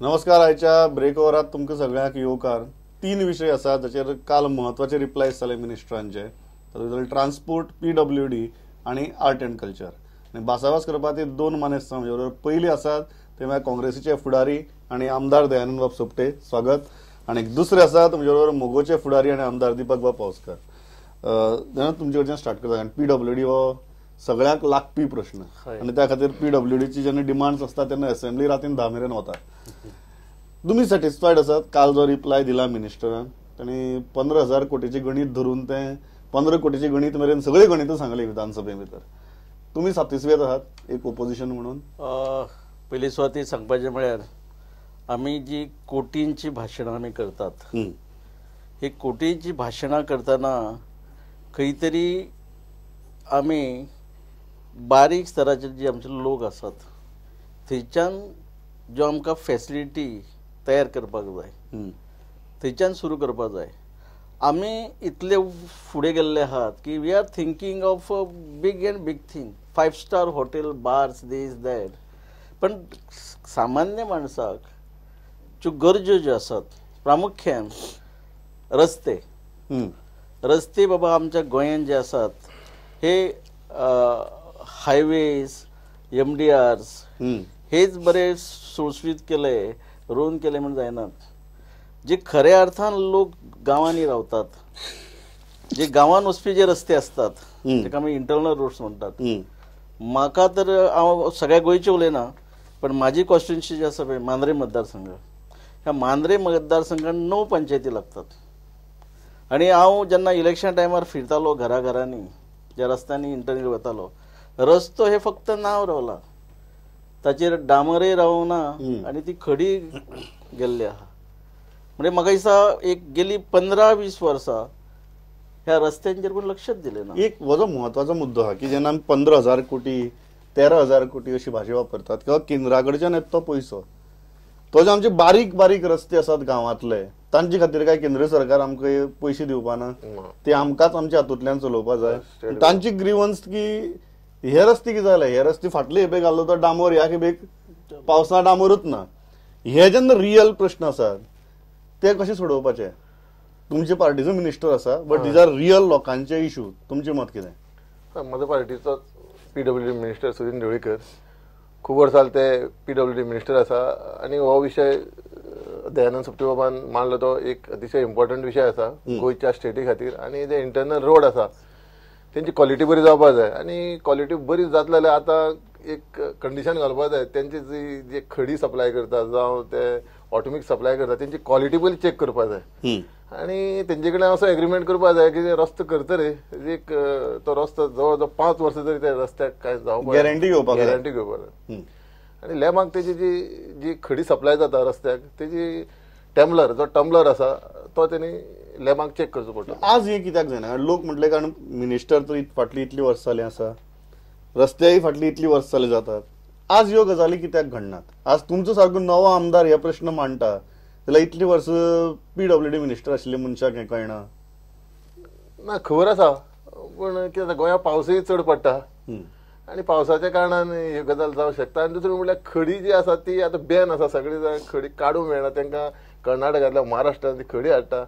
नमस्कार. आयच्या ब्रेक ओवरात तुमकां सगळ्यांक येवकार. तीन विशय आसात जाचेर काल म्हत्वाचे रिप्लायज जाले मिनिस्टरांचे. तातूंत ट्रान्सपोर्ट, PWD आनी आर्ट अँड कल्चर. आनी भासाभास करपाक ते दोन मानेस्त म्हजे बरोबर. पयली आसात ते म्हळ्यार काँग्रेसीचे फुडारी आनी आमदार दयानंद बाब सोपटे, स्वागत. आनी दुसरे आसात म्हजे बरोबर मोगोचे फुडारी आनी आमदार दीपक बाब पावसकर. दयानंद, तुमचे कडच्यान स्टार्ट करता, कारण PWD हो सगळ्यांक लागपी प्रश्न आनी त्या खातीर PWDची जेन्ना डिमांड्स आसता तेन्ना असेंब्ली रातीन 10 मेरेन वता. तुमी सॅटिस्फायड आसात काल जो रिप्लाय दिला मिनिस्टरान? तांणी 15,000 कोटीचें गणीत धरून तें 15 कोटीचें गणीत मेरेन सगळीं गणितां सांगली विधानसभे भितर. तुमी सॅटिस्फायड आहात एक ओपोजिशन म्हणून? पयली सुवाती सांगपाचें म्हळ्यार आमी जी कोटींची भाशणां आमी करतात, ही कोटींची भाशणां करतना खंय तरी आमी बारीक स्तराचेर जे आमचे लोक आसात थंयच्यान ज्यो आमकां फेसिलिटी तयार करपाक जाय थंयच्यान सुरू करपाक जाय. आमी इतले फुडें गेल्ले आहात की we are thinking of a big and big thing, 5 star hotel, bars, this that. पण सामान्य माणसाक ज्यो गरज्यो ज्यो आसात, प्रामुख्यान रस्ते, रस्ते बाबा आमच्या गोंयांत जे आसात हे हायवेज, MDRs हेच बरे सुळसुळीत केले, रोवन केले म्हण जायनात. जे खऱ्या अर्थान लोक गांवांनी रावतात, जे गांवांत वचपी जे रस्ते आसतात ताका आमी इंटरनल रोड्स म्हणटात. म्हाका तर हांव सगळ्या गोंयचे उलयना, पण म्हाजी कॉन्स्टिट्युएन्सी जी आसा पळय मांद्रे मतदारसंघ, ह्या मांद्रे मतदारसंघान 9 पंचायती लागतात. आनी हांव जेन्ना इलेक्शन टायमार फिरतालो घरा घरांनी, ज्या रस्त्यांनी इंटरनल वतालो, रस्तो हे फक्त नांव रावला, ताचेर डांबरय रावना आनी ती खडी गेल्ली आहा. म्हणजे म्हाका दिसता एक गेली 15-20 वर्सां ह्या रस्त्यांचेर कोण लक्षच दिलें ना. एक हो जो म्हत्वाचो मुद्दो आहा की जेन्ना आमी 15,000 कोटी, 13,000 कोटी अशी भाशा वापरतात किंवा केंद्रा कडच्यान येता तो पयसो, तो जे आमचे बारीक बारीक रस्ते आसात गांवांतले तांचे खातीर काय केंद्र सरकार आमकां पयशे दिवपाना, ते आमकांच आमच्या हातूंतल्यान चलोवपा जाय. तांची ग्रीवन्स की हे रस्ते कितें जाले, हे रस्ते फाटले खेपे घाल्लो तो डांबर, ह्या खेपेक पावसा डांबरूच ना. हे जेन्ना रियल प्रश्न आसात ते कशे सोडोवपाचे? तुमचे पार्टीचो मिनिस्टर आसा, बट these are real लोकांचे इशू. तुमचें मत कितें? म्हज्या पार्टीचो PWD minister Sudin Dhavalikar खूब वर्सां ते PWD minister आसा आनी हो विशय दयानंद सोपटे बाबान मांडलो तो एक अतिशय इम्पॉर्टंट विशय आसा गोंयच्या स्टेटी खातीर. आनी जे इंटरनल रोड आसा तेंची क्वॉलिटी बरी जावपाक जाय आनी क्वॉलिटी बरी जातली जाल्यार आतां एक कंडिशन घालपाक जाय. तेंची जी जे खडी सप्लाय करता जावं ते ऑटोमिक सप्लाय करता तेंची क्वॉलिटी पयली चॅक करपाक जाय आनी तेंचे कडेन असो एग्रीमेंट करपाक जाय की रस्तो करतले एक तो रस्तो जवळ जवळ 5 वर्सां तरी त्या रस्त्याक काय जावपाक गॅरंटी घेवपाक गॅरंटी घेवपाक जाय. आनी लेबाक तेजी जी जी खडी सप्लाय जाता रस्त्याक तेजी टॅम्बलर, जो टम्बलर आसा तो तेणी लेबाक चॅक करचो पडटा. आज हें कित्याक जायना? लोक म्हटले कारण मिनिस्टर तर फाटली इतली वर्सां जालीं आसा, रस्तेय फाटली इतली वर्सां जाली जातात, आज ह्यो गजाली कित्याक घडनात? आज तुमचो सारको नवो आमदार हे प्रश्न मांडटा जाल्यार इतली वर्सां PWD minister आशिल्ले मनशाक हें कळना? ना, खबर आसा, पूण कितें जाता गोंयांत पावसूय चड पडटा आनी पावसाच्या कारणान ही गजाल जावंक शकता. आनी दुसरें म्हणल्यार खडी जी आसा ती आतां बॅन आसा, सगळी जाण खडी काडूंक मेळना तांकां, कर्नाटकांतल्या महाराष्ट्रांत ती खडी हाडटा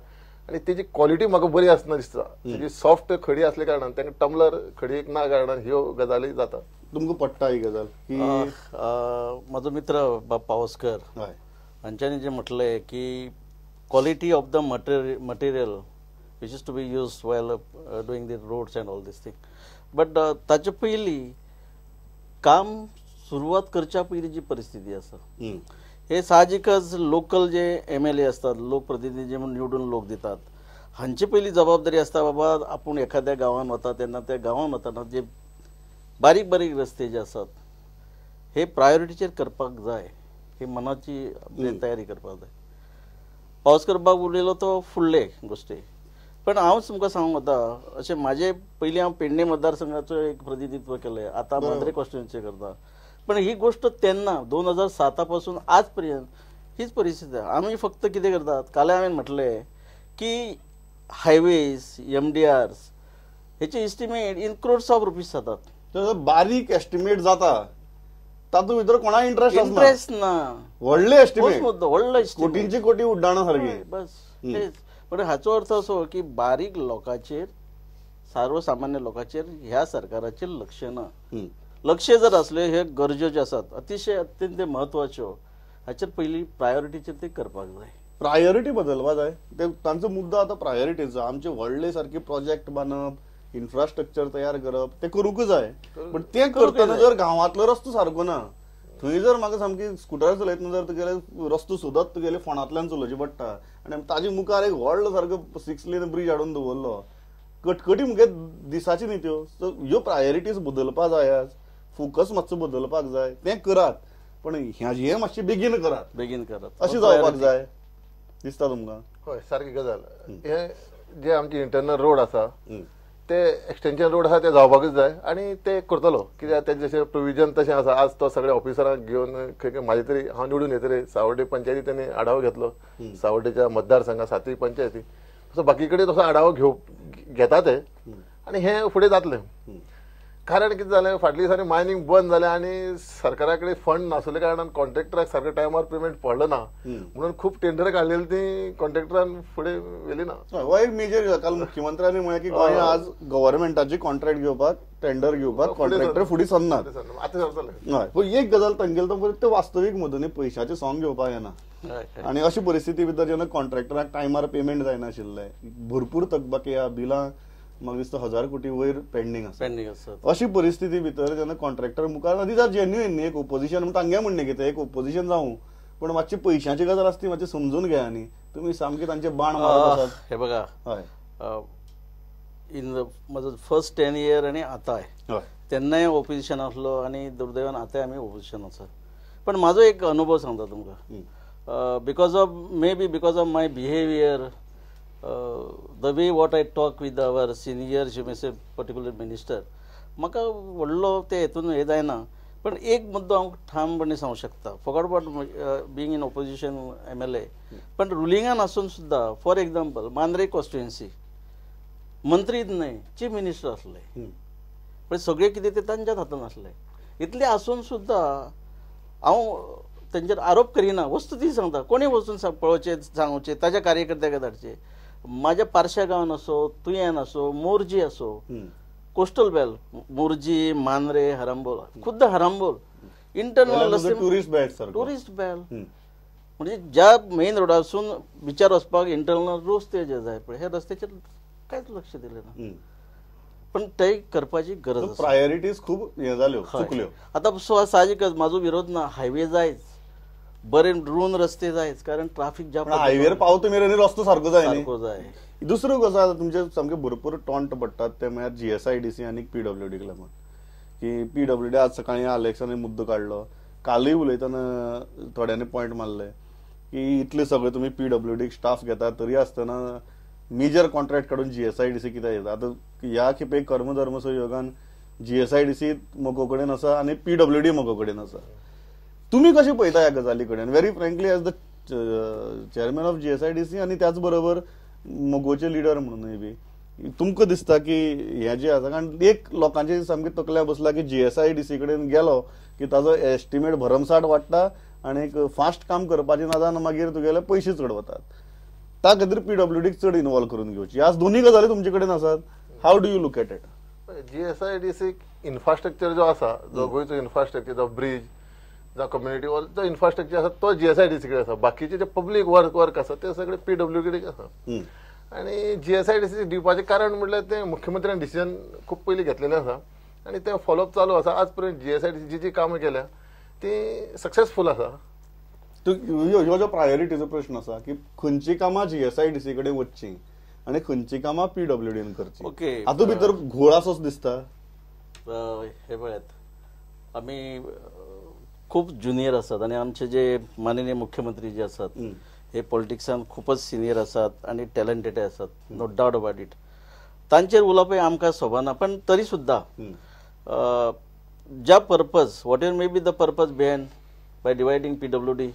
आनी तेजी क्वॉलिटी म्हाका बरी आसना दिसता. तेजी सॉफ्ट खडी आसल्या कारणान तांकां टम्बलर खडी एक ना कारणान ह्यो गजाली जाता. तुमकां पडटा ही गजाल की म्हजो मित्र बाब पावसकर हांच्यांनी जें म्हटलें की quality of the material which is to be use while doing the roads and all this thing, but ताचे पयलीं काम सुरवात करच्या पयलीं जी परिस्थिती आसा हे साहजिकच लोकल जे MLA आसतात, लोकप्रतिनिधी जे म्हणून निवडून लोक दितात, हांचे पयली जबाबदारी आसता बाबा आपूण एखाद्या गांवांत वता तेन्ना त्या गांवांत वतना जे बारीक बारीक रस्ते जे आसात हे प्रायोरिटीचेर करपाक जाय, ही मनाची तयारी करपाक जाय. पावसकर बाब उलयलो तो फुडले गोश्टी, पण हांव तुमकां सांगूंक वता अशें म्हाजे पयलीं हांव पेडणे मतदारसंघाचो एक प्रतिनिधित्व केलें, आतां मांद्रे कॉन्स्टिट्युएन्सी करता. पण ही गोष्ट तेन्ना 2007 पासून आज पर्यंत हीच परिस्थिती. आमी फक्त कितें करतात, काल हांवें म्हटलें की हायवेज, MDRs हेचे estimate in crores of rupees जातात. बारीक एस्टिमेट जाता तातूंत भितर कोणाक इंट्रस्ट इंट्रस्ट ना. व्हडले एस्टिमेट, मुद्दो व्हडलो एस्टिमेट, कोटींची कोटी उड्डाणा सारकी बस तेच. पण हाचो अर्थ असो की बारीक लोकांचेर, सर्वसामान्य लोकांचेर ह्या सरकाराचेर लक्ष ना. लक्ष जर असले हे गरजो ज्यो आसात अतिशय अत्यंत म्हत्वाच्यो, हाचेर पयली प्रायोरिटीचेर ते करपाक जाय. प्रायोरिटी बदलपा जाय. ते तांचो मुद्दो आतां प्रायोरिटीचो. आमचे व्हडले सारके प्रोजेक्ट बांदप, इन्फ्रास्ट्रक्चर तयार करप ते करूंक जाय, पण ते करतना जर गांवांतलो रस्तो सारको ना, थंय जर म्हाका सामकी स्कुटर चलयतना जर तुगेले रस्तो सोदत तुगेले फोणांतल्यान चलोवची पडटा आनी ताजे मुखार एक व्हडलो सारको 6 लेन ब्रीज हाडून दवरलो, कटकटी मुगे दिसाची न्ही त्यो. सो ह्यो प्रायोरिटीज बदलपा जाय, आज फोकस मातसो बदलपाक जाय. तें करात, पण हें मातशें बेगीन करात, बेगीन करात अशें जावपाक जाय दिसता तुमकां? हय, सारकी गजाल. हे जे आमचे इंटरनल रोड आसा ते एक्सटेंशन रोड आसा ते जावपाकूच जाय आनी ते करतलो, कित्याक तेजें जशें प्रोविजन तशें आसा. आज तो सगळे ऑफिसरांक घेवन खंय खंय म्हाजे तरी हांव निवडून येतरे सावर्डे पंचायती तेणी आढावो घेतलो, सावर्डेच्या मतदारसंघात 7 पंचायती, तसो बाकी कडेन तसो आढावो घेता ते आनी हें फुडें जातलें. कारण कितें जालें, फाटल्या दिसांनी मायनींग बंद जालें आनी सरकारा कडेन फंड नासले कारणान कॉन्ट्रॅक्टराक सारको टायमार पेमेंट पडलो ना, म्हणून खूब टेंडर काडलेली ती कॉन्ट्रॅक्टरान फुडें व्हेली ना. हो एक मेजर. काल मुख्यमंत्र्यांनी म्हळें की गोंय आज गव्हर्मेंटाची कॉन्ट्रॅक्ट घेवपाक, टेंडर घेवपाक कॉन्ट्रॅक्टर फुडें सरनात. आतां सरतले. हय, पूण एक गजाल तांगेली तो ते वास्तवीक मुद्दो न्ही, पयशाचें सोंग घेवपाक येना. आनी अशी परिस्थिती भितर जेन्ना कॉन्ट्रॅक्टराक टायमार पेमेंट जायनाशिल्लें, भरपूर थकबाकी बिलां म्हाका दिसता 1000 कोटी वयर पेंडींग आसा, पेंडींग आसा. अशी परिस्थिती भितर जेन्ना कॉन्ट्रॅक्टर मुखार these are genuine एक ओपोजिशन म्हण तांगे म्हणणें कितें, एक ओपोजिशन जावं, पण मातशी पयशांची गजाल आसता ती मातशी समजून घेया न्ही. तुमी सामके तांचे बाण मारत आसात. हे बघा, हय, इन म्हजो फर्स्ट 10 इयर आनी आतांय, तेन्नाय ओपोजिशन आसलो आनी दुर्दैवान आतांय आमी ओपोजिशन आसा. पण म्हाजो एक अनुभव सांगता तुमकां, because of may be because of my behaviour, the way what I talk with our seniors, you may say particular minister, म्हाका व्हडलो ते हेतून हें जायना. पण एक मुद्दो हांव ठामपणे सांगूंक शकता, forgot about being in opposition MLA, पण रुलिंगान आसून सुद्दां फॉर एग्जाम्पल मांद्रे कॉन्स्टिट्युएन्सी मंत्री न्हय, चीफ मिनिस्टर आसले, पण सगळें कितें तें तांच्याच हातान आसलें. इतलें आसून सुद्दां हांव तेंचेर आरोप करिना, वस्तू ती सांगता, कोणी वचून पळोवचें, सांगचें, ताच्या कार्यकर्त्याक धाडचें. म्हाज्या पारशा गांवान असो, तुयेन असो, मोरजी असो, कोस्टल बेल, मोरजी, मांद्रे, हरांबोल, खुद्द हरांबोल इंटरनल रस्ते, टुरिस्ट बेल्ट, टुरिस्ट बेल्ट म्हणजे ज्या मेन रोडासून बिचार वचपाक इंटरनल रस्ते जे जाय पळय, हे रस्त्याचेर कांयच लक्ष दिलें ना. पण ते करपाची गरज आसा. प्रायोरिटीज खूब हे जाल्यो, चुकल्यो. आतां साहजिकच म्हाजो विरोध ना, हायवे जायच, बरे रुन रस्ते जायच, कारण ट्राफीक जाम. हायवेर पावतो मेरेन रस्तो सारको जाय, सारको जाय. दुसरो कसो आसा, तुमचे सामके भरपूर टॉन्ट पडटात ते म्हळ्यार GSIDC आनी PWD लागून, की PWD आज सकाळी अलेक्सानी मुद्दो काडलो, कालूय उलयतना थोड्यांनी पॉयंट मारले की इतले सगळे तुमी PWD staff घेतात तरी आसतना मेजर कॉन्ट्रॅक्ट काडून GSIDC कित्याक येता. आतां ह्या खेपे कर्मधर्म सहयोगान GSIDC मगो कडेन आसा आनी PWD मगो कडेन आसा. तुमी कशें पळयता ह्या गजाली कडेन, very frankly as the chairman of GSIDC आनी त्याच बरोबर मगोचे लिडर म्हणूनय बी तुमकां दिसता की हें जें आसा, कारण एक लोकांचे सामकें तकल्या बसला की GSIDC कडेन गेलो की ताजो एस्टिमेट भरमसाठ वाडटा आनी एक फास्ट काम करपाचे नादान मागीर तुगेले पयशे चड वतात. त्या खातीर PWDक चड इनवॉल्व करून घेवची. आज दोन्ही गजाली तुमचे कडेन आसात, how do you look at it? GSIDC infrastructure जो आसा, जो गोंयचो इन्फ्रास्ट्रक्चर, जो ब्रीज, जो कम्युनिटी हॉल, जो इन्फ्रास्ट्रक्चर आसा तो GSIDC कडेन आसा. बाकीचे जे पब्लीक वर्क आसा ते सगळे PWD कडेन आसा. आनी GSIDC दिवपाचें कारण म्हटल्यार तें मुख्यमंत्र्यान डिसिजन खूब पयलीं घेतलेलें आसा आनी तें फॉलोअप चालू आसा. आज पर्यंत GSIDC जी जी कामां केल्या ती सक्सेसफूल आसा. ह्यो जो प्रायोरिटीचो प्रश्न आसा की खंयची कामां GSIDC कडेन वचची आनी खंयची कामां PWDन करची, ओके, हातूंत भितर घोळ असोच दिसता. हे पळयात, आमी खूब ज्युनियर आसात आनी आमचे जे माननीय मुख्यमंत्री जे आसात हे पॉलिटिक्सान खूपच सिनियर आसात आनी टॅलंटेड आसात, नो डावट अबाउट it. तांचेर उलोवपय आमकां सोबना, पण तरी सुद्दां ज्या purpose, whatever may be the purpose behind by dividing PWD,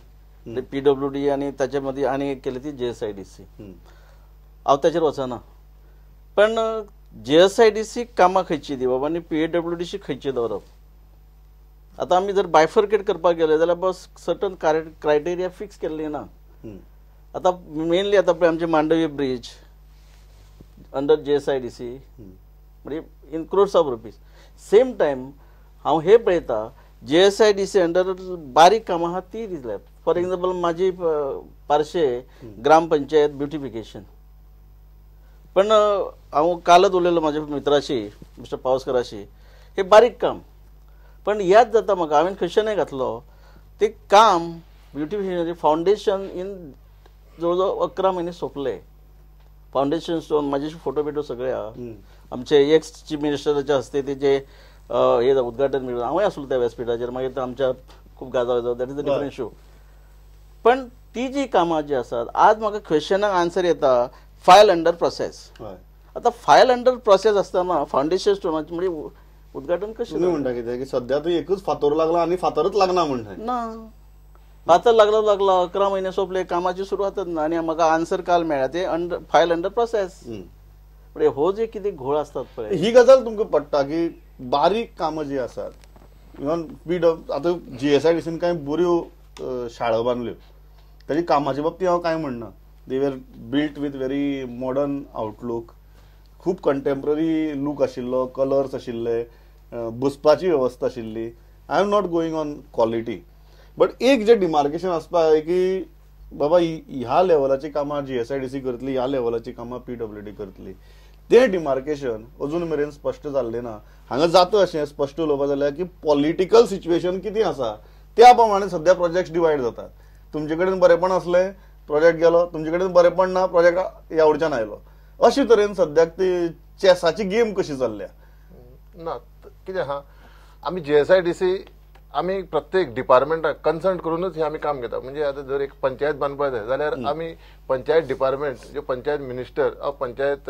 PWD आनी ताचे मदीं आनी एक केली ती GSIDC, हांव ताचेर वचना. पण GSIDC कामां खंयची दिवप आनी PWDC खंयची दवरप, आतां आमी जर बायफर्केट करपाक गेले जाल्यार बस सर्टन क्रायटेरिया फिक्स केल्ली ना. आतां मेनली आतां पळय आमचे Mandovi bridge under GSIDC म्हणजे in crores of rupees. Same time हांव हे पळयता जीएसआयडीसी अंडर बारीक कामां आहा ती दिसल्या. फॉर एग्जाम्पल म्हाजी पार्शे ग्रामपंचायत ब्युटिफिकेशन, पण हांव कालच उलयलो म्हाज्या मित्राशी मिस्टर पावसकराशी, हे बारीक काम पण याद जाता म्हाका हांवें क्वेश्चनय घातलो ते काम ब्युटिफिकेशनाचें फावंडेशन इन जवळ जवळ 11 म्हयने सोंपले. फावंडेशन स्टोन म्हाजे फोटो बिटो सगळे आहा. आमचे एक्स चीफ मिनिस्टराच्या हस्ते ते जे हे उद्घाटन मेळून हांवूय आसलो त्या व्यासपीठाचेर, मागीर आमच्या खूब Gaza that is a different issue. पण ती जी कामां जी आसात आज म्हाका क्वेश्चनाक आन्सर येता फायल अंडर प्रोसेस. आतां फायल अंडर प्रोसेस आसतना फावंडेशन स्टोनाचें म्हणजे उद्घाटन कशें? तुमी म्हणटा कितें की सद्या तूं एकूच फातर लागला आनी फातरच लागना म्हणटा? ना, फातर लागला लागला 11 म्हयने सोंपले, कामाची सुरवातच ना आनी म्हाका आन्सर काल मेळ्ळा ते अंडर फायल अंडर प्रोसेस. म्हणजे हो जे कितें घोळ आसतात पळय, ही गजाल तुमकां पडटा की बारीक कामां जी आसात इवन आतां जीएसआयडीसीन कांय बऱ्यो शाळा बांदल्यो, ताजी कामाच्या बाबतींत हांव कांय म्हणना, they were built with very modern outlook, खूब कंटेम्पररी लूक आशिल्लो, कलर्स आशिल्ले, बसपाची वेवस्था आशिल्ली. I am not going on quality, but एक जे डिमार्केशन आसपा जाय की बाबा ह्या लेवलाची कामां जीएसआयडीसी करतली, ह्या लेवलाची कामां पीडब्ल्यूडी करतली, तें डिमार्केशन अजून मेरेन स्पश्ट जाल्लें ना. हांगा जाता अशें स्पश्ट उलोवपा जाल्यार की पॉलिटिकल सिच्युएशन कितें आसा त्या प्रमाणे सद्या प्रोजेक्ट्स डिवायड जातात. तुमचे कडेन बरेपण आसलें प्रोजेक्ट गेलो, तुमचे कडेन बरेपण ना प्रोजेक्ट ह्या वटच्यान आयलो. अशे तरेन सद्याक ती चॅसाची गेम कशी चल्ल्या ना. कितें आहा, आमी जीएसआयडीसी आमी प्रत्येक डिपार्टमेंटाक कन्सर्न करूनच हे आमी काम घेता. म्हणजे आतां जर एक पंचायत बांदपाक जाय जाल्यार आमी पंचायत डिपार्टमेंट, जो पंचायत मिनिस्टर वा पंचायत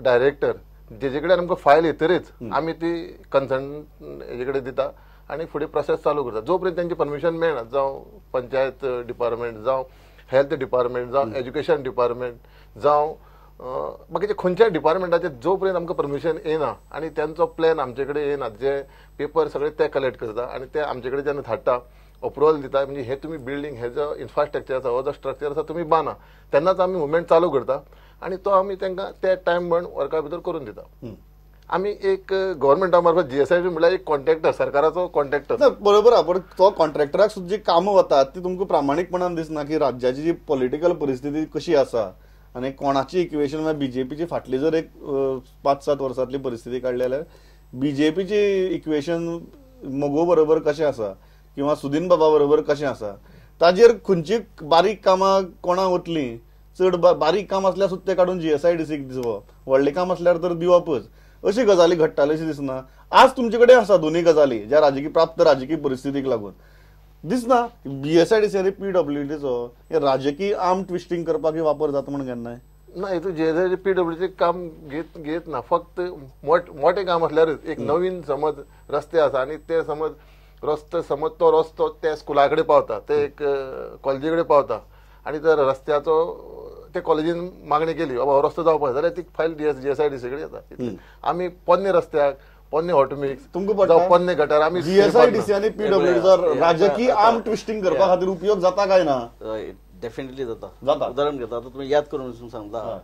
डायरेक्टर जेजे कडेन आमकां फायल येतरीच आमी ती कन्सर्न हेजे कडेन दिता आनी फुडें प्रोसेस चालू करता. जो पर्यंत तेंचें परमिशन मेळना, जावं पंचायत डिपार्टमेंट, जावं हेल्थ डिपार्टमेंट, जावं एज्युकेशन डिपार्टमेंट, जावं बाकीचे खंयच्याय डिपार्टमेंटाचे जो पर्यंत आमकां परमिशन येना आनी तेंचो प्लॅन आमचे कडेन येना, जे पेपर सगळे ते कलेक्ट करता आनी ते आमचे कडेन जेन्ना धाडटा अप्रुवल दिता, म्हणजे हे तुमी बिल्डींग हे जो इन्फ्रास्ट्रक्चर आसा हो जो स्ट्रक्चर आसा तुमी बांदा, तेन्नाच आमी मुवमेंट चालू करता आनी तो आमी तांकां ते टायम बंड वर्का भितर करून दिता. आमी एक गव्हर्मेंटा मार्फत जीएसआयडी म्हणल्यार एक कॉन्ट्रॅक्टर, सरकाराचो कॉन्ट्रॅक्टर, बरोबर. पण तो कॉन्ट्रॅक्टराक सुद्दां जी कामां वतात ती तुमकां प्रामाणीकपणान दिसना की राज्याची जी पॉलिटिकल परिस्थिती कशी आसा आनी कोणाची इक्वेशन. बीजेपीची फाटली जर एक 5-7 वर्सांतली परिस्थिती काडली जाल्यार बीजेपीची इक्वेशन मगो बरोबर कशें आसा किंवा सुदीन बाबा बरोबर कशें आसा ताजेर खंयची बारीक कामां कोणाक वतलीं, चड बारीक काम आसल्यार सुद्दां तें काडून जीएसआयडीसीक दिवप, व्हडलें काम आसल्यार तर दिवपच, अशी गजाली घडटाल्यो अशें दिसना. आज तुमचे कडेन आसा दोनूय गजाली ज्या राजकीय प्राप्त राजकीय परिस्थितीक लागून दिसना. जीएसआयडीसी आनी पीडब्ल्यूडीचो हे राजकीय आर्म ट्विस्टिंग करपाक वापर जाता म्हण केन्नाय ना. हितून जीएसआयडी पीडब्ल्यूडीचें काम घेत घेत ना, फक्त मोठें काम आसल्यारच एक नवीन समज रस्ते आसा आनी ते समज रस्तो समज तो रस्तो त्या स्कुला कडेन पावता, ते एक कॉलेजी कडेन पावता आनी जर रस्त्याचो ते कॉलेजीन मागणी केली बाबा हो रस्तो जावपाक जाल्यार ती फायल जीएसआयडीसी कडेन येता. आमी पोन्ने रस्त्याक, पोन्ने हॉटमिक्स, तुमकां पोन्ने गटार आमी जीएसआयडीसी आनी पीडब्ल्यूडीचो राजकीय आर्म ट्विस्टिंग करपा खातीर उपयोग जाता काय ना? डेफिनेटली जाता. जाता. उदाहरण घेता आतां तुमी याद करून सांगता,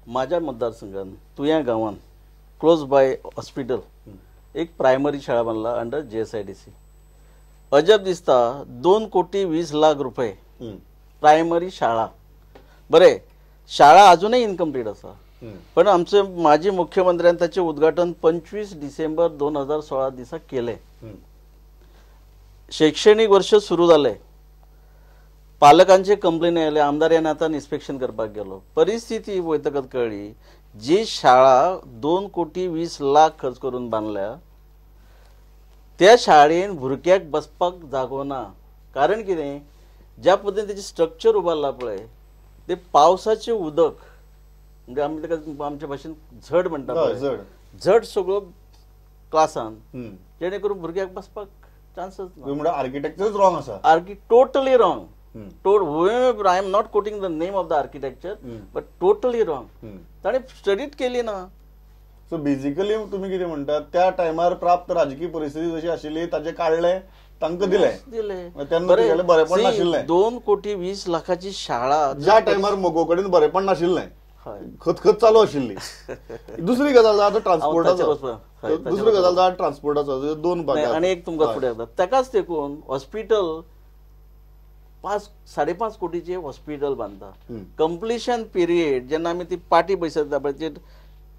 म्हाज्या मतदारसंघान तुया गांवान क्लोज बाय हॉस्पिटल एक प्रायमरी शाळा बांदला अंडर जीएसआयडीसी. अजब दिसता 2,20,00,000 रुपये प्रायमरी शाळा. बरें, शाळा अजूनय इनकम्प्लीट आसा, पण आमचे माजी मुख्यमंत्र्यान ताचें उद्घाटन 25 डिसेंबर 2016 दिसा केलें. शैक्षणिक वर्ष सुरू जालें, पालकांचे कंप्लेन आयले, आमदार ह्या नातान इन्स्पेक्शन करपाक गेलो. परिस्थिती वयतकच कळ्ळी जी शाळा 2,20,00,000 खर्च करून बांदल्या त्या शाळेन भुरग्याक बसपाक जागो ना. कारण कितें, ज्या पद्दतीन तेजें स्ट्रक्चर उबारला पळय ते पावसाचें उदक, म्हणजे आमी ताका आमच्या भाशेन झड म्हणटा, झड सगळो क्लासान, जेणे करून भुरग्याक बसपाक चान्सच ना. म्हणल्यार आर्किटेक्चरच रॉंग आसा. Totally wrong. I am not quoting the name of the architecture, but totally wrong. ताणें स्टडीत केली ना. सो बेजिकली तुमी कितें म्हणटात त्या टायमार प्राप्त राजकीय परिस्थिती जशी आशिल्ली ताजे काडले तांकां दिले तेन्ना बरेपण नाशिल्लें. 2,20,00,000 शाळा ज्या टायमार मगो कडेन बरेपण नाशिल्लें, खतखत चालू आशिल्ली. दुसरी गजाल आतां ट्रान्सपोर्टाचो, दुसरी गजाल जाल्यार ट्रान्सपोर्टाचो दोन भाग आनी एक तुमकां फुडें येता ताकाच तेकून हॉस्पिटल 5-5.5 कोटीचे हॉस्पिटल बांदता. कंप्लिशन पिरियड जेन्ना आमी ती पाटी बसयता पळय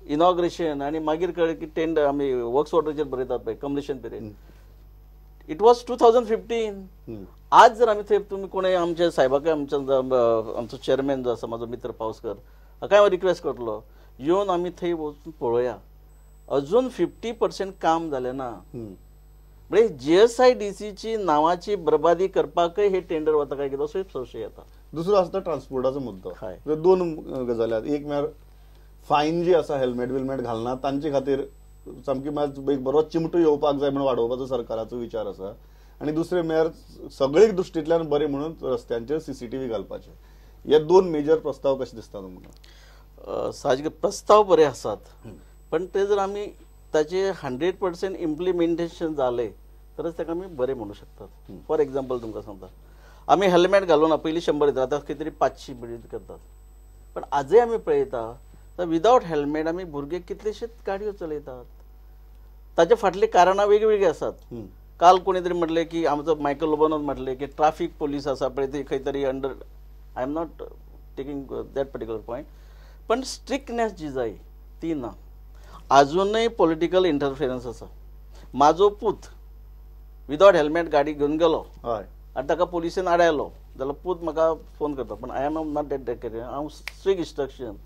इनॉग्रेशन आनी मागीर कळ्ळें की टेंडर आमी वर्क्स ऑर्डराचेर बरयतात पळय कंप्लिशन पिरियड it was 2015. आज जर आमी थंय तुमी कोणें आमच्या साहेबाकय आमचो चेअरमॅन जो आसा म्हाजो मित्र पावसकर हाका हांव रिक्वेस्ट करतलो येवन आमी थंय वचून पळोवया. अजून 50% काम जालें ना. म्हणजे GSIDC नांवाची बरबादी करपाकय हे टेंडर वता काय कितें असो संशय येता. दुसरो आसता ट्रान्सपोर्टाचो मुद्दो. दोन गजाली आसात. एक म्हळ्यार फायन जी आसा हेल्मेट बिल्मेट घालना तांचे खातीर सामकी एक बरो चिमटो येवपाक जाय म्हणून वाडोवपाचो सरकाराचो विचार आसा. आनी दुसरें म्हळ्यार सगळे दृश्टींतल्यान बरें म्हणून रस्त्यांचेर CCTV घालपाचे. हे दोन मेजर प्रस्ताव कशे दिसता तुमकां? साहजिक प्रस्ताव बरे आसात पण ते जर आमी ताचे 100% इम्प्लिमेंटेशन जालें तरच ताका आमी बरें म्हणू शकतात. फॉर एग्जाम्पल तुमकां सांगता, आमी हेल्मेट घालूना पयलीं 100 येता आतां खंय तरी 500 करतात. पण आजय आमी पळयता तर विदावट हेल्मेट आमी भुरगे कितलेशेच गाडयो चलयतात. ताच्या फाटलीं कारणां वेगवेगळीं आसात. काल कोणी तरी म्हटलें की आमचो मायकल लोबोनूच म्हटलें की ट्राफीक पोलीस आसा पळय ती खंय तरी under, I am not taking that particular point, पण स्ट्रिक्टनेस जी जाय ती ना. अजूनय पॉलिटिकल इंटरफिरन्स आसा. म्हाजो पूत विदावट हेल्मेट गाडी घेवन गेलो आनी ताका पोलिसेन आडायलो जाल्यार पूत म्हाका फोन करता, पण I am not that that. हांव स्ट्रिक्ट इन्स्ट्रक्शन,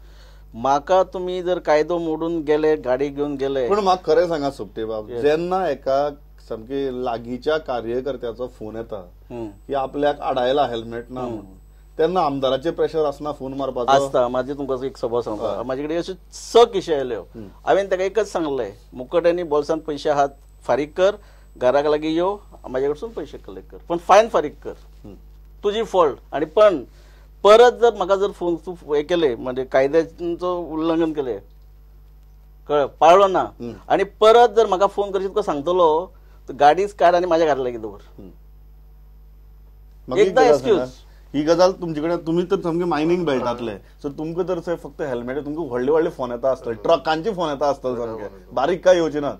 म्हाका तुमी जर कायदो मोडून गेले गाडी घेवन गेले. पण म्हाका खरें सांगा सोपटे बाब, जेन्ना एका सामकी लागींच्या कार्यकर्त्याचो फोन येता की आपल्याक आडायला हेल्मेट ना म्हणून, तेन्ना आमदाराचे प्रेशर आसना फोन मारपाचो आसता. म्हाजे तुमकां एक सभा सांगता, म्हाजे कडेन अश्यो 6 किशे आयल्यो. हांवें ताका एकच सांगलें, मुकट्यांनी बोल्सांत पयशे आहात फारीक कर, घराक लागीं यो म्हाजे कडसून पयशे कलेक्ट कर, पण फायन फारीक कर, तुजी फॉल्ट. आनी पण परत जर म्हाका जर फोन तूं हें केलें म्हणजे कायद्याचो उल्लंघन केलें कळ पाळ्ळो ना आनी परत जर म्हाका फोन करशी तुका सांगतलो गाडीच काड आनी म्हाज्या घरा लागीं दवर. एकदां एक्सक्यूज. ही गजाल तुमचे कडेन, तुमी तर सामके मायनींग बेल्टांतले, सो तुमकां तर फक्त हेल्मेट, तुमकां व्हडले व्हडले फोन येता आसतले, ट्रकांचे फोन येता आसतले, सामके बारीक काय येवचे ना.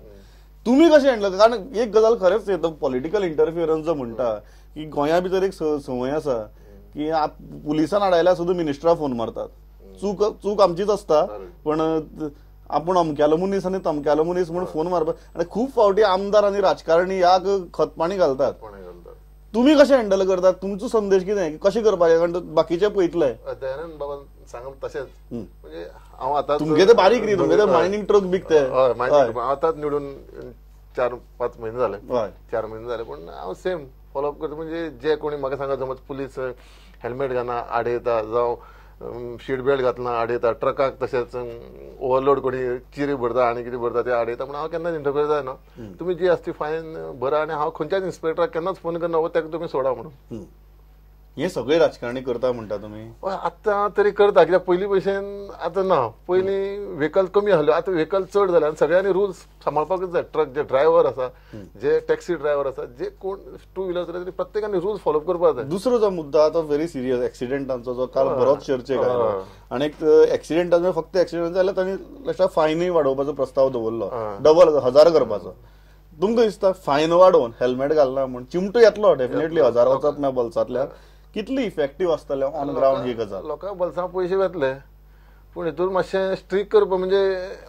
तुमी कशें हँडल? कारण एक गजाल खरेंच येता पॉलिटिकल इंटरफियरन्स जो म्हणटा की गोंया भितर एक संवय आसा की पुलिसान आडायल्यार सुद्दां मिनिस्टरा फोन मारतात. चूक चूक आमचीच आसता, पण आपूण अमक्यालो मनीस आनी तमक्यालो मनीस म्हूण फोन मारपाक. आनी खूब फावटी आमदार आनी राजकारणी ह्या खतपाणी घालतात. तुमी कशें हँडल करतात? तुमचो संदेश कितें, कशें करपाचें? कारण बाकीचे पळयतले. दयानंद बाबान सांगप तशेंच, म्हणजे हांव आतां तुमगे ते बारीक न्ही, तुमगे ते मायनींग ट्रक बीक ते. हय, मायनींग आतांच निवडून 4-5 म्हयने जाले, 4 म्हयने जाले, पूण हांव सेम फॉलोअप करता. म्हणजे जे कोणी म्हाका सांगत समज पुलीस हेल्मेट घालना आडयता, जावं सीट बेल्ट घालना आडयता, ट्रकाक तशेंच ओवरलोड कोणी चिरी भरता आनी कितें भरता ते आडयता, पूण हांव केन्नाच इंटरफियर जायना. तुमी जी आसता ती फायन भरा आनी हांव खंयच्याच इन्स्पेक्टराक केन्नाच फोन करना, हो ताका तुमी सोडा म्हणून. हे सगळे राजकारणी करता म्हणटा तुमी? आतां तरी करता, कित्याक पयलीं भशेन आतां ना. पयलीं व्हेकल कमी आसल्यो, आतां व्हेकल चड जाले आनी सगळ्यांनी रुल्स सांबाळपाकूच जाय. ट्रक जे ड्रायव्हर आसा, जे टॅक्सी ड्रायव्हर आसा, जे कोण टू व्हिलर चलयता, प्रत्येकान रुल्स फॉलो करपाक जाय. दुसरो जो मुद्दो तो व्हेरी सिरियस, एक्सिडेंटांचो जो काल बरोच चर्चेक आयलो. आनी एक एक्सिडेंटांचो फक्त एक्सिडेंट जाल्यार तांणी लक्षात फायनूय वाडोवपाचो प्रस्ताव दवरलो, डबल 1000 करपाचो. तुमकां दिसता फायन वाडोवन हेल्मेट घालना म्हूण चिमटो येतलो डेफिनेटली, 1000 वचत ना बोल्सांतल्यान, कितली इफेक्टीव आसतले ऑन ग्रावंड ही गजाल? लोकांक बोल्सां पयशे वेतले, पूण हितून मातशें स्ट्रीक करपा म्हणजे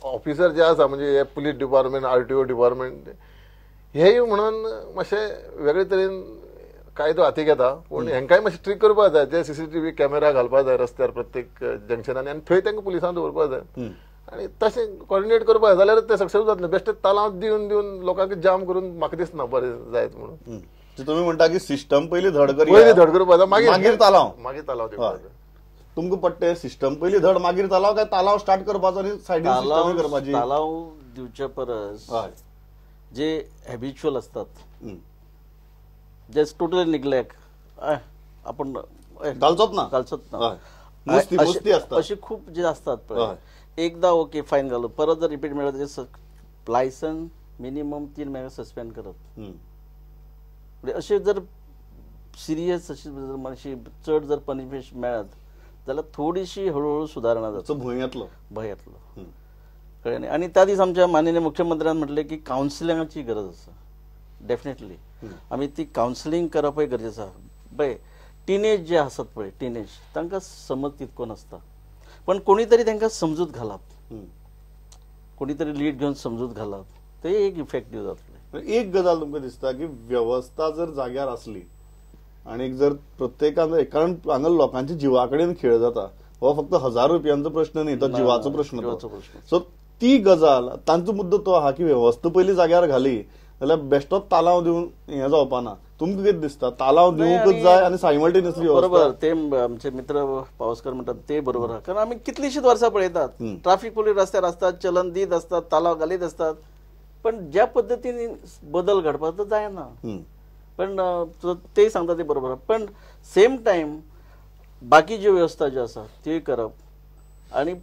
ऑफिसर जे आसा, म्हणजे हे पुलीस डिपार्टमेंट, RTO department, हेय म्हणून मातशें वेगळे तरेन कायदो हाती घेता, पूण हेंकांय मातशें स्ट्रीक करपाक जाय. जे CCTV camera घालपाक जाय रस्त्यार प्रत्येक जंक्शनांनी आनी थंय तांकां पुलिसांक दवरपाक जाय आनी तशें कॉर्डिनेट करपाक जाय जाल्यार तें सक्सेस जातलें. बेश्टें तालांव दिवन दिवन लोकांक जाम करून म्हाका दिसना बरें जायत म्हणून. तुमी म्हणटा की सिस्टम पयलीं धड करी, पयलीं धड करपाक जाय, मागीर तालांव, मागीर तालांव दिवपाक जाय. तुमकां पडटे सिस्टम पयलीं धड मागीर तालांव, काय तालांव स्टार्ट करपाचो आनी सायडीन सिस्टम करपाची? तालांव दिवचे परस जे हॅबिच्युअल आसतात, जे टोटली निग्लेक्ट, आपण घालचोच ना, घालचोच ना, अशी खूप जे असतात पळय, एकदा ओके फायन घालो, परत जर रिपीट मेळ्ळो ताजें लायसन मिनिमम 3 म्हयने सस्पेंड करप. म्हणजे अशें जर सिरियस अशी जर मातशी चड जर पनिशमेंट मेळत जाल्यार थोडीशी हळूहळू सुदारणा जाता, भंय येतलो, भंय येतलो, कळ्ळें न्ही. आनी त्या दीस आमच्या माननीय मुख्यमंत्र्यान म्हटलें की कावन्सिलिंगाची गरज आसा, डेफिनेटली आमी ती कावन्सिलींग करपय गरजेचें आसा. पळय टिनेज जे आसत पळय, टिनेज तांकां समज तितको नासता, पण कोणी तरी तांकां समजूत घालप, कोणी तरी लीड घेवन समजूत घालप, ते एक इफेक्टीव जातलें. एक गजाल तुमकां दिसता की वेवस्था जर जाग्यार आसली आनी जर प्रत्येकान, कारण हांगा लोकांच्या जिवा कडेन खेळ जाता, हो फक्त 1000 रुपयांचो प्रश्न न्ही, तो जिवाचो प्रश्न. सो ती गजाल तांचो मुद्दो तो आहा की वेवस्था पयली जाग्यार घाली जाल्यार बेश्टोच तालांव दिवन हें जावपा ना. तुमकां कितें दिसता, तालांव दिवंकच जाय आनी सायमल्टेनियसली? बरोबर, ते आमचे मित्र पावसकर म्हणटात ते बरोबर आहा, कारण आमी कितलींशींच वर्सां पळयतात ट्राफीक पुलीस रस्त्यार आसतात, चलन दीत आसतात, तालांव घालीत आसतात, पण ज्या पद्दतीन बदल घडपाक तो जायना. पण ते सांगता ते बरोबर, पण सेम टायम बाकी ज्यो वेवस्था ज्यो आसा त्यो करप आनी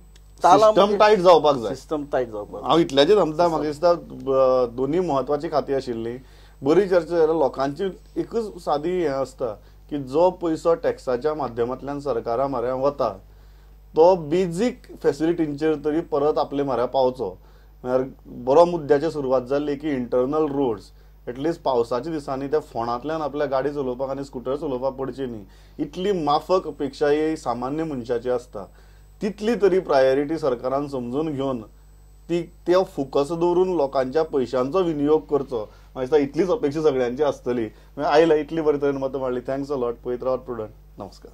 सिस्टम टायट जावपाक जाय, सिस्टम टायट जावपाक. हांव इतल्याचेर थांबता. म्हाका दिसता दोनूय म्हत्वाची खातीं आशिल्लीं, बरी चर्चा जाल्यार लोकांची एकच सादी हें आसता की जो पयसो टॅक्साच्या माध्यमांतल्यान सरकारा म्हऱ्यान वता तो बेजीक फेसिलिटींचेर तरी परत आपले म्हऱ्या पावचो. म्हळ्यार बरो मुद्द्याची सुरवात जाल्ली की इंटरनल रोड्स एटलिस्ट पावसाच्या दिसांनी त्या फोणांतल्यान आपल्या गाडी चलोवपाक आनी स्कुटर चलोवपाक पडची न्ही, इतली माफक अपेक्षा ही सामान्य मनशाची आसता. तितली तरी प्रायोरिटी सरकारान समजून घेवन ती ते फोकस दवरून लोकांच्या पयशांचो विनियोग करचो, म्हाका दिसता इतलीच अपेक्षा सगळ्यांची आसतली. आयला इतली बरे तरेन मतां मांडली, thanks a lot. पळयत रावात प्रुडंट. नमस्कार.